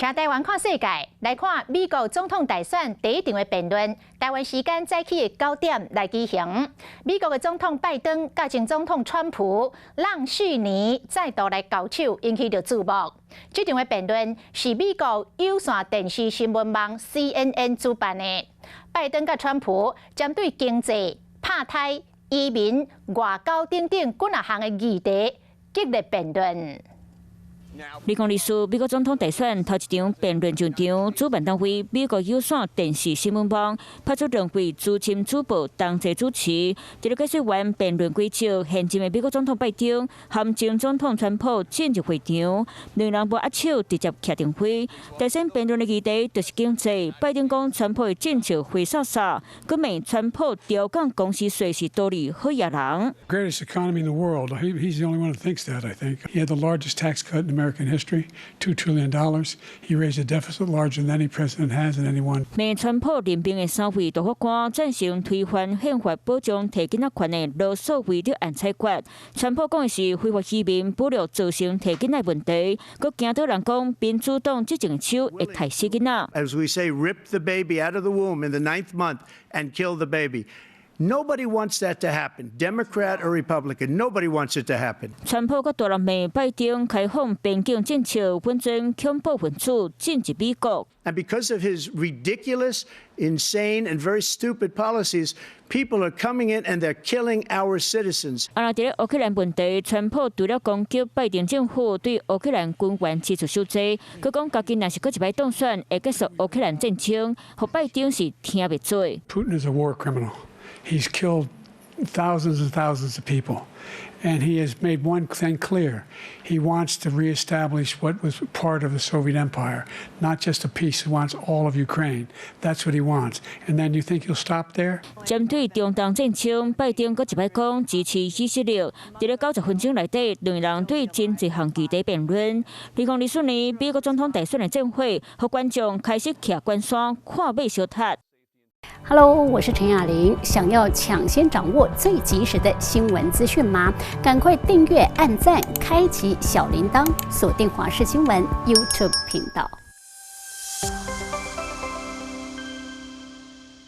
聽台灣看世界，來看美國總統大選第一場的辯論。台灣時間早起的9點來舉行。美國的總統拜登佮前總統川普、讓緒尼再度來交手，引起著注目。這場的辯論是美國有線電視新聞網 CNN 主辦的。拜登佮川普針對經濟、拍胎、移民、外交等等幾若項的議題激烈辯論。2024美國總統大選頭一場辯論上場，主辦單位美國有線電視新聞網派出兩位資深主播同齊主持。佇咧解說完辯論規則，現任的美國總統拜登和前總統川普進入會場，兩人無握手，直接徛定位。大選辯論的議題就是經濟。拜登講川普的政策灰沙沙，閣罵川普調降公司稅是圖利好野人。 Greatest economy in the world. He's the only one who thinks that, I think. He had the largest tax cut in American history, $2 trillion. He raised a deficit larger than any president has in any one. 罵川普任命的三位大法官贊成推翻憲法保障提囡仔權的羅訴韋德案裁決。川普講的是非法移民保留造成提囡仔問題，閣驚倒人講民主黨執政手會刣死囡仔。 As we say, rip the baby out of the womb in the ninth month and kill the baby. Nobody wants that to happen, Democrat or Republican. Nobody wants it to happen. 川普閣大力罵拜登開放邊境政策，允准恐怖分子進入美國。 And because of his ridiculous, insane, and very stupid policies, people are coming in and they're killing our citizens. 啊，若佇咧烏克蘭問題，川普除了攻擊拜登政府對烏克蘭軍援支出傷濟，閣講家己若是閣一擺當選，會結束烏克蘭戰爭，予拜登是聽袂做。 Putin is a war criminal. He's killed thousands and thousands of people. And he has made one thing clear. He wants to reestablish what was part of the Soviet Empire, not just a piece. He wants all of Ukraine. That's what he wants. And then you think he'll stop there? 針對中東戰爭，拜登閣一擺講支持以色列。佇咧90分鐘內底，兩人對真濟項議題辯論。2024年美國總統大選的戰火，予觀眾開始徛關山看馬相踢。 Hello，我是陳雅玲。想要搶先掌握最及時的新聞資訊嗎？趕快訂閱、按讚、開啟小鈴鐺，鎖定華視新聞 YouTube 頻道。